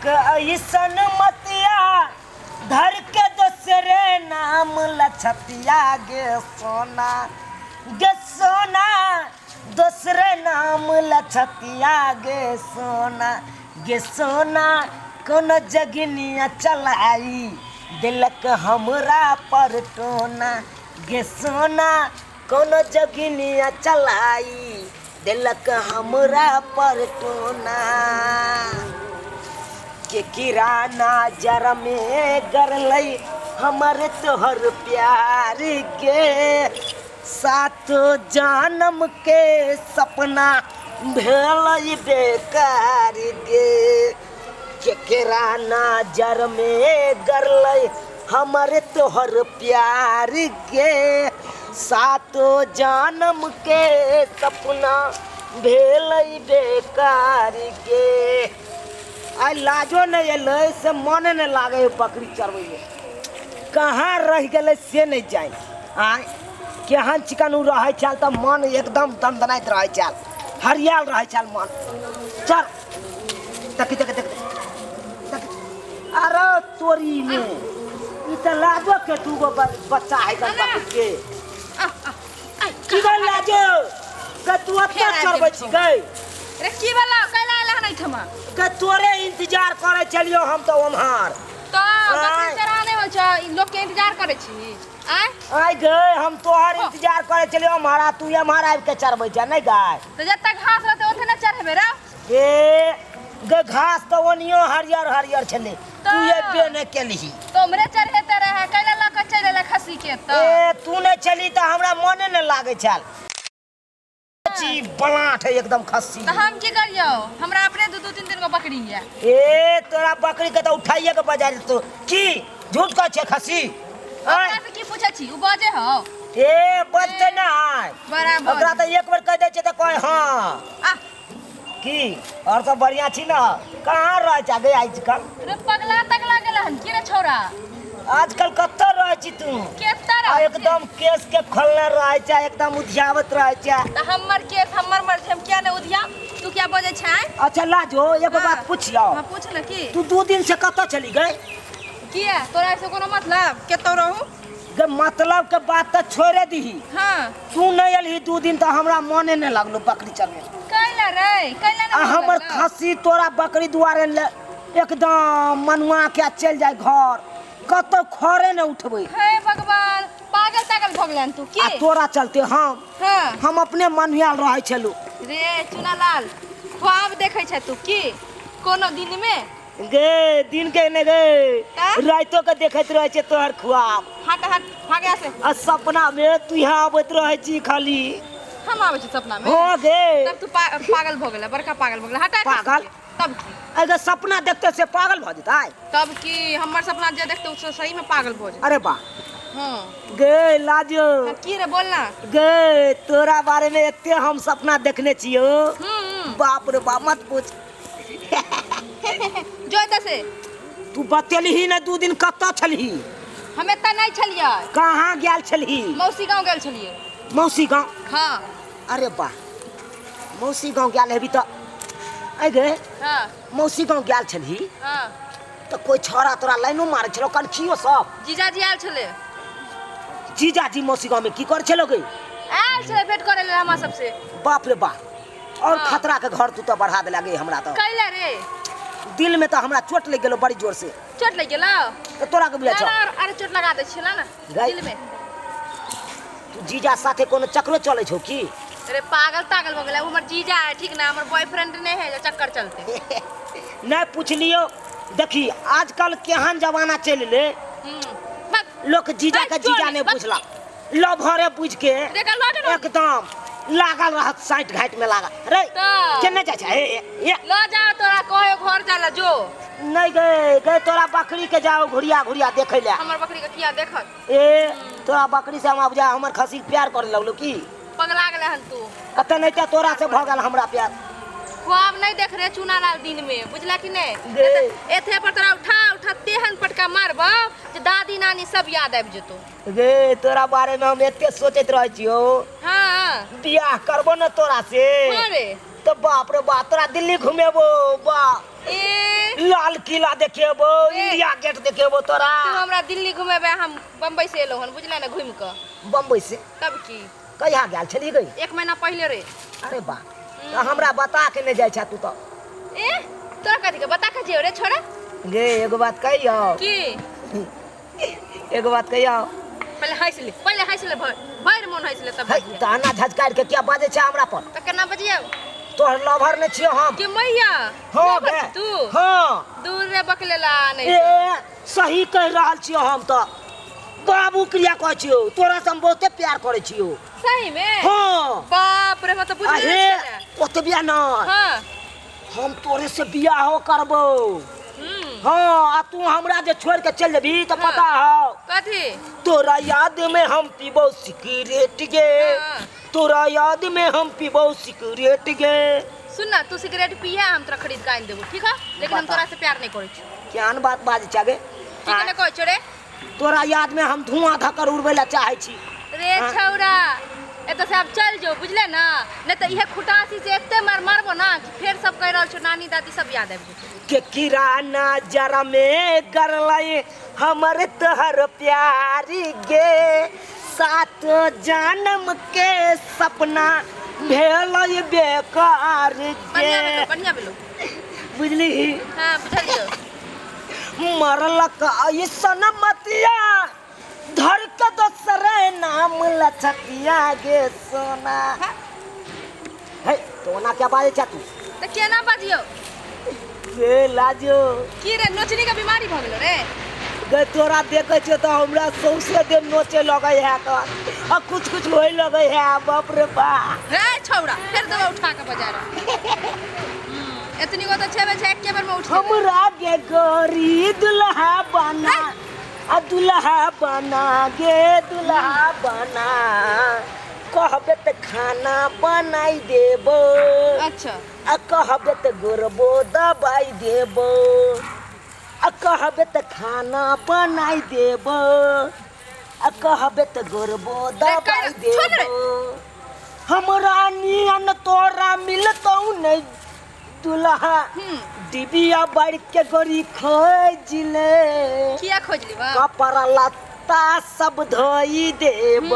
देलक ऐसन मतिया धर के दोसरे नाम लछतिया गे सोना, गे सोना, दोसरे नाम लछतिया गे सोना, गे सोना, कोनो जगनिया चलाई देलक हमरा पर टोना गे सोना, कोनो जगनिया चलाई देलक हमरा पर टोना। के किराना जर में गरलै हमर तोहर प्यार के, सातो जन्म के सपना भेलै बेकार गे। केकरा नजर में गरलै हमर तोहर प्यार गे, सातो जन्म के सपना भेलै बेकार गे। आइ लाजो नहि एलै से मने नहि लागै है बकरी चरबैमे, कहाँ रहि गेलै से नहि जानि। आँय केहन चिकन ओ रहै छल तऽ मन एकदम दनदनाइत रहै छल, हरियाल रहै छल मन। चल देखी देखी देखी देखी, अरे तोरी में ई तऽ लाजो के दूगो बच्चा है गन बकरी के। की भेल लाजो के तू एतऽ फेर आबि चरबै गेल छी गै? रे की भेलौ, कैला आयल हन एहिठमा? के तोरे इंतजार करै छलियौ हम तऽ ओम्हर। तऽ बकरी आँय। चरा नहि होइ छौ, ई लोक के इंतजार करै छी? आँय आइ गै हम तोहर इंतजार करै छलियौ ओम्हर आ तू एम्हर आबि के चरबै छह नहि गै? तऽ जतऽ घास रहतै ओतऽ ने चढ़ेबै रे। ए गे घास तऽ ओनियो हरियर हरियर छलै, तू एबे नहि केलही। तऽ उम्हरे चढ़ेते रहै, कैला लऽ कऽ चलि एलै खस्सी के तऽ? ए तू नहि छली तऽ हमरा मने नहि लागै छल। छी बलाट है एकदम खस्सी। तऽ हम की करियौ, हमरा अपने दू दू तीन तीन गो बकरी यऽ। ए तोरा बकरी के तऽ उठाइए के बजा देतो की झूठ कहै छै खस्सी? आँय? ओकरा से की पूछै छी, उ बजै हौ? ए बजतै नहि बराबर। ओकरा तऽ एक बेर कहि दै छै तऽ कहै हँ। आ की और सब बढ़िया छी ना? कहाँ रह जा गे आजकल? रे पगला तगला गेल हन की रे छौड़ा? आजकल कतऽ रहै छी तू? केतऽ आ रहै छी? एकदम केस के खोलने रहै छै, एकदम उधियाबैत रहै छै। तऽ हमर केस हमर मर्जी, हम किया नहि उधियाब? तू किया बजै छै? अच्छा लाजो एगो हाँ। बात पुछियौ। हाँ पूछ न। की तू 2 दिन से कतऽ चली गई? किया तोरा से कोनो मतलब? केतौ रहू गे मतलब के बात तऽ छोड़े दीही। हाँ तू नहीं एलही 2 दिन तऽ हमरा मने नहीं लगलो बकरी चरबै। कैला रे कैला आ नहीं हमर लगलो? खस्सी तोरा बकरी दुआरे ले एकदम मनुआ के चलि जाय घर, कतौ खरे नहीं उठबै। हे भगवान, पागल तागल भऽ गेलन तू की? आ तोरा चलते हम हाँ हम अपने मनुआल रहै छलू। रे चुनालाल, ख्वाब देखै छै तू की कोनो दिन में? गे दिन के ने गे का? रातो के देखैत रहै छै तोहर ख्वाब। हट हट भागे से। आ सपना में तू यहाँ आबैत रहै छी खाली। हम आबै छी सपना में? हाँ गे। तब तू पागल भऽ गेलै, बड़का पागल भऽ गेलै। हटा खस्सी पागल? के। तब की? अगर सपना देखते से पागल भऽ जेतै? तब की, हमर सपना जे देखते ओ सही में पागल भऽ जेतै। अरे वाह। हाँ। गे लाजो। हाँ, की रे बोल ना। गे तोरा बारे में एते हम सपना देखने छियो। बाप रे बाप मत पूछ। जो एतऽ से। तू बतेलही ने 2 दिन कतऽ छलही? हम एतऽ नहि छलियै। कहाँ गेल छलही? मौसी गाँव गेल छलियै। मौसी गाँव? हाँ। अरे वाह, मौसी गाँव गेल हेबी तऽ। अइ गे हाँ। मौसी गाँव गेल छलही? हाँ। तऽ कोइ छौड़ा तोरा लाइनो मारै छलौ कनखियो सब? जीजाजी आयल छलै। जीजाजी मौसी गाँव में की करै छलौ गे? आयल छलै भेंट करै लेल हमरा सबसे। बाप रे बाप, और हाँ। खतरा के घर तू तो बढ़ा देला गे हमरा तो। कैला रे? दिल में तो हमरा चोट लग गेलो बड़ी जोर से। चोट लग गेलो? तो तोरा के बुझाइ ना, छौ? ना, अरे चोट लगा दै छियै ना गई। दिल में। तू जीजा साथे कोनो चक्रो चलै छौ की? अरे पागल तागल भऽ गेलै, ओ हमर जीजा है ठीक ना, हमर बॉयफ्रेंड नहीं है जे चक्कर चलते। नहीं पुछलियो, देखी आजकल केहन जमाना चलि एलै। बक। लोक जीजा के बक, जीजा चोर नहीं बक। बुझलक, लभरे बुझ के रे, का लऽ जाओ ना। एकदम लागल रहत साइट घाट में लागल। रे तऽ। केने जाइ छै? ए, ए, ए। लऽ जाओ तोरा कहे घर जाला जो। नहीं गे, गे तोरा बकरी के जाओ घुरिया घुरिया देखै ले। हमर बकरी के किया देखत? ए तोरा बकरी से हम अब जा हमर खस्सी के प्यार करे लगलो की? पगला गेलै हन तू। कतऽ नहीं तऽ तोरा से भऽ गेल हमरा प्यार। ख्वाब नहीं देख रे चुनालाल दिन में, बुझला कि नहीं? गे। एथे पर तोरा उठा उठा तेहन पटका मारबौ जे दादी नानी सब याद आबि जेतौ। गे तोरा बारे में हम एते सोचैत रहै छियौ। हाँ। बियाह करबो न तोरा से। हाँ रे। तो बाप रे बाप तोरा दिल्ली घुमेबो बाप। ए लाल किला देखेबो, ए। इंडिया गेट देखेबो तोरा। तू हमरा दिल्ली घुमेबे, हम बम्बई से एलहुँ हन, बुझले ने, घुमि कऽ। बम्बई से? तब की। कहिया गेल छली गई? एक महीना पहिले रे। अरे बा, तऽ हमरा बता के नहि जाइ छा तू तऽ। ए, तोरा कथी के बता के जेबे रे छोड़ा? गे, एगो बात कहियौ? की? एगो बात कहियौ? पहिले हँसि ले, पहिले हँसि ले, भरि भरि मोन हँसि ले तब है बजिहे। तऽ एना झझकारि के किया बाजै छै हमरा पर? तऽ केना बजियौ? तोहर लवर नहि छियौ हम। के मैया? हाँ लवर गे। तू? हाँ। दूर रे बकलेला नहीं। ए, सही कहि रहल छियौ हम तऽ, बाबू क्रिया कहै छियौ, तोरा से हम बहुते प्यार करै छियौ। सही में? हाँ। बाप रे, हम तऽ बुझले अहे नहि छलै। ओतबिया नहि। हाँ। हम तोरे से बियाहो करबो। हाँ, आ तू हमरा जे छोड़ के चल जेबही तऽ पता हौ? कथी? तोरा याद में हम पीबो सिगरेट गे। हाँ। तोरा याद में हम पीबो सिगरेट गे। सुन ना, तू सिगरेट पिया, हम तोरा खरीद के आनि देबो, ठीक है? लेकिन हम बता। तोरा से प्यार नहीं करै छी। केहन बात बाजै छै गे? ठीक है ने कहै छौ रे? तोरा याद में हम धुआं धक्कर उड़बै लए चाहै छी। रे हाँ। छौरा, एतऽ से आब चल जो, बुझले ना? नहीं तऽ इहे खुटासी से एते मार मारबो ना कि फेर सब कहि रहल छौ नानी दादी सब याद आबि जेतौ। के किराना जरा में गरलै हमर तोहर प्यारी गे, सात जन्म के सपना भेलै बेकार गे। बढ़िया भेलो, बढ़िया भेलो। बुझली? हाँ, बुझलियौ। मरलक ऐसन मतिया धर के दोसरे नाम लचकिया गे सोना। हे, तो ओना क्या बाजै छा तू? तऽ केना बाजियौ? गे लाजो। की रे, नोचनी के बीमारी भऽ गेलो रे? गे, तोरा देखै छियै तऽ हमरा सौंसे देह नोचे लगै है तऽ आ कुछ कुछ होय लगै है, बाप रे बाप। रे छौड़ा, फेर दवा उठा के बजा रहा। एतनी गो तऽ छेबे छै, एके बेर में उठ जेबै। हमरा गे गोरी दुल्हा बना, आ दुल्हा बना गे, दुल्हा बना, कहबे तऽ खाना बनाइ देबो। अच्छा। आ कहबे तऽ गोरबो दबाइ देबो, आ कहबे तऽ खाना बनाइ देबो, आ कहबे तऽ गोरबो दबाइ छोड़ रे। देबो। हमरा नियन तोरा मिलतौ नहि दुल्हा। डिबिया बढ़ के गोरी खोज ले। किया खोजली बा? कपड़ा लत्ता सब धोई देब,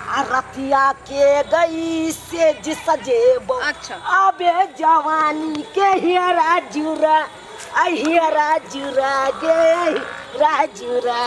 आ रतिया के गई से सजेब। अच्छा। अबे जवानी के हियरा जुरा, आ हियरा जुरा गे राजुरा,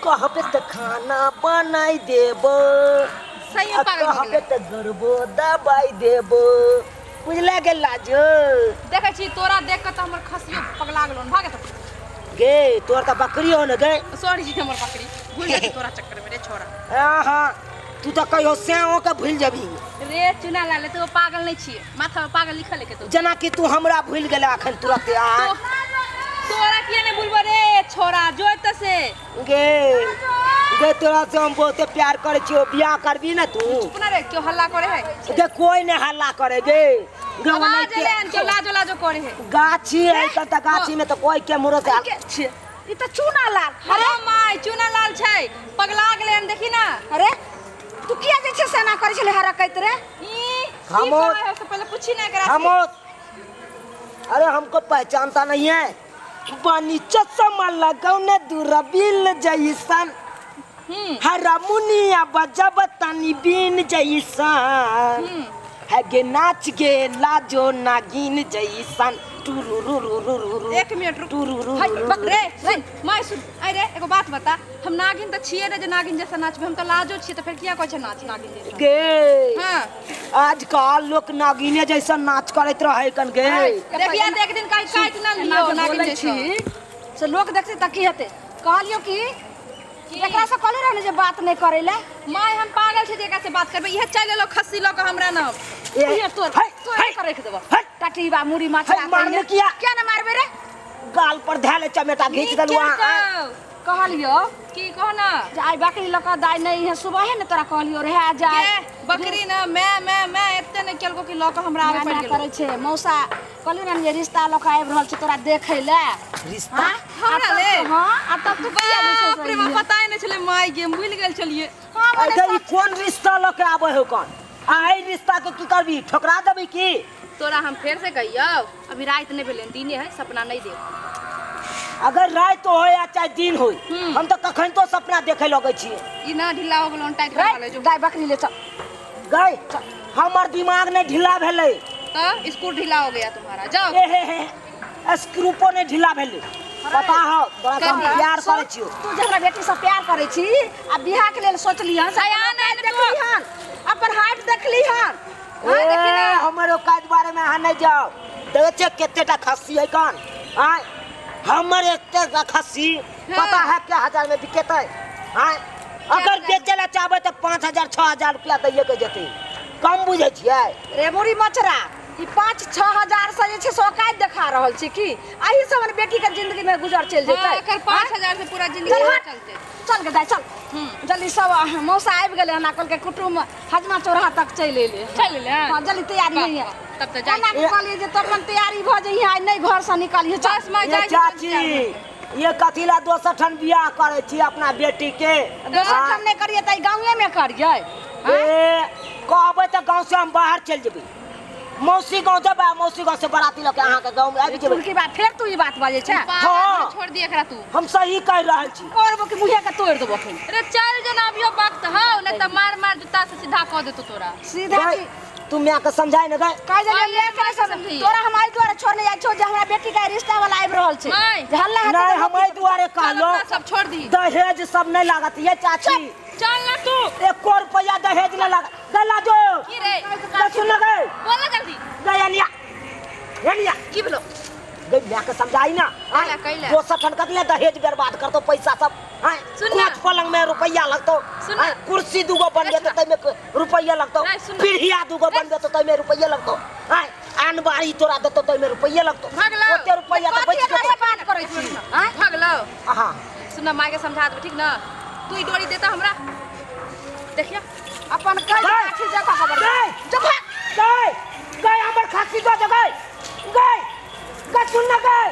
कहबे तऽ खाना बनाई देबो। सही आ में पागल भऽ कहबे गेलै। तऽ गरबो दबाई देबो, बुझले गेल लाजो? देखै छी, तोरा देख के तऽ हमर खसियो पगला गेलो, भागे तऽ। गे, तोर तऽ बकरी हो ने गे? सॉरी, हमर बकरी भूल जाइ छी तोरा चक्कर में रे छोरा। हाँ हाँ, तू तऽ कहियो सेहो के भूलि जेबही। रे चुना लाल, तू पागल नहीं छियै, माथा में पागल लिखल है के तू। जेना कि तू हमरा भूलि गेले अखन तुरते आ। तोरा किया नहीं भूलबो रे छोरा, जो एतऽ से। गे गे, तोरा से हम बहुते प्यार करै छियो, बियाह करबी ने तू? चुप ना रे, क्यों हल्ला करे है? गे, कोई नहीं हल्ला करे गे। गे, आवाज ओनाहिते- एलै हन, क्यों लाजो लाजो करे है? गाछी है तऽ गाछी में तऽ कोई के मुरो से के छियै ई? तऽ चूना लाल। अरे my, चूना लाल छै, पगला गेलै हन, देखी ना। अरे, तू किया जे छै से एना करै छलै हरकत रे? ई की खामोश। कहै है से पहिले पूछी ना एकरा से। खामोश! अरे, हमको पहचानता नहीं है? बानी चश्मा लगौने दूरबीन जैसन, हरा मुनिया बजब तनी बीन जैसन, है गे नाच गे लाजो नागिन जैसन, टुरु रु रु रु रु रु। एक मिनट रुक। टुरु रु हाय, रु बक रु। रे, सुन my, सुन आइ रे, एगो बात बता, हम नागिन तऽ छियै ने जे नागिन जैसा नाचबै? हम तऽ लाजो छियै, तऽ फेर किया कहै छै नाच नागिन जैसा? गे, हाँ। आजकल लोक नागिने जैसन नाच करैत रहे कन गे। देखिया तऽ एक दिन कहीं काटि ना एना लियो जे नागिन बोलै जैसा। छी से लोक देखतै तऽ की हेतै? कहलियौ कि एकरा से कहले रहे ने जे बात नहि करै ले। My, हम पागल छै जे एकरा से बात करबै? इहे चलि एलौ खस्सी लऽ कऽ हमरा न। ए, इहे तोर है, तोर है, के रख देबो। है। टटीबा मुड़ी माछ। है, मारने किया? किया ने मारबे रे? गाल पर धैले चमेटा घीच नीक देलु। केलकौ। कहलियौ की कह ना? जे आइ बकरी लऽ कऽ दाइ नहि है, सुबहे ने तोरा कहलियौ रहे जाय। के बकरी न, मैं मैं एते ने केलको कि लऽ कऽ हमरा आबे पड़ि एना गेलो। करै छै मौसा, कहलियौ ने जे रिश्ता लऽ कऽ आबि रहल छै तोरा देखै लए। रिश्ता? हाँ? हमरा आ तब ले? हाँ, आ तब तू किया जे छै बाप से रे बाप, पता ही नहि छलै माय गे, भूलि गेल छलियै। हाँ, मने अरे, ई कोन रिश्ता लऽ के आबै हो कन? आ एहि रिश्ता के की करबी ठोकरा देबी की तोरा हम फेर से कहियौ अभी राति नहीं भेलै दिने है सपना नहीं देख अगर राति हो या चाहे दिन हो हम तो कखन तो सपना देखे लगै छियै ई ना ढीला हो गेलो टाइट करा ले जो गाय बकरी ले चल गई हमर दिमाग नहीं ढीला भेलै तो स्कूल ढीला हो गया तुम्हारा जाओ ए हे हे स्क्रूपो नहीं ढीला भेलै पता हो तोरा से हम प्यार करै छियौ तू जे हमरा बेटी से प्यार करै छी आ बियाह के लेल सोचली हन सयान आयल तू। देखली हन अपन हाइट देखली हन ए हमर औकात बारे में अहाँ नहीं जाओ देखै छियै कतेटा खस्सी है कन आय हमर एतेटा खस्सी पता है क्या हजार में बिकेतै आय अगर बेचै लए चाहबै तऽ 5000 6000 रुपया दैये के जेतै कम बुझै छियै रे मुड़ी मचरा ई 5-6 हजार से जे छै से औकात देखा रहल छै की एही से हमर बेटी के जिंदगी में गुजर चलि हाँ, जेतै एकर 5000 से पूरा जिंदगी चल हट। चलते। चल गे दाइ चल जल्दी सब मौसा आबि गेलै हन कहलकै कुटुम्ब हजमा चौराहा तक चलि एलै। चलि एलै हन? हँ, जल्दी तैयारी वाह, नहीं है। वाह, तब तऽ जाइ ओना छी। कहलियै जे तखन तैयारी भऽ जइहे आइ नहि घर से निकलिहे चल। बस मैं ये जाइ छी। चाची ये कथी ला दोसर ठाम बियाह करै छी अपना बेटी के दोसर ठाम नहि करियै तऽ गाँवे मे करियै। ए कहबै तऽ गाँव से हम बाहर चलि जेबै मौसी गाँव जेबै आ मौसी गाँव से बराती लऽ के अहाँके गाँव मे आबि जेबै। की बात फेर तू ई बात बाजै छै? पागल हाँ। छोड़ दिए एकरा तू। हम सही कहि रहल छी। करबो कि मुँहे के तोड़ि देबो अखन। अरे चल जो ना अभियो वक्त हौ नहीं तो मार मार जूता से सीधा कह देतो तोरा। सीधा गै, की तू माय के समझाय ने गै। कहि देलियै माय, ले के माय समझ समझैयै। तोरा हम एहि दुआरे छोड़ने जाइ छौ जे हमरा बेटी के रिश्ता वाला आबि रहल छै माय। जे हल्ला हेतै नहीं तऽ हम एहि दुआरे चल कहलहुँ अपना सब छोड़ दी। दहेज सब नहीं लागत ये चाची। चल ना तू। एको रुपया दहेज नहीं लागत गला जो। की रे? गै सुन ना गै। बोल ना जल्दी। गै अनिया अनिया। की भेलो? गै माय के समझाई ना। कैला, कैला। दोसर ठन कतले दहेज बर्बाद करतो पैसा सब। आय सुन ना। कोच पलंग में रुपया लगतो। सुन ना। आय कुर्सी दूगो बन जेतो तै में रुपया लगतो। नहीं, सुन ना। पीढ़िया दूगो बन जेतो तै में रुपया लगतो। आय आनबारी तोरा देतो तै में रुपया लगतो। भगलो। ओते रुपया तो बच कथी एकरा जेतो। से बात करै छी आँय? भगलो। हाँ सुन माय के समझा देबो ठीक ना? तू ई डोरी देता हमरा देखियो अपन कल गै। काठी जगह खबर गै। जगह गै गै हमर खांसी दऽ दे गै गै गै सुन ना गै।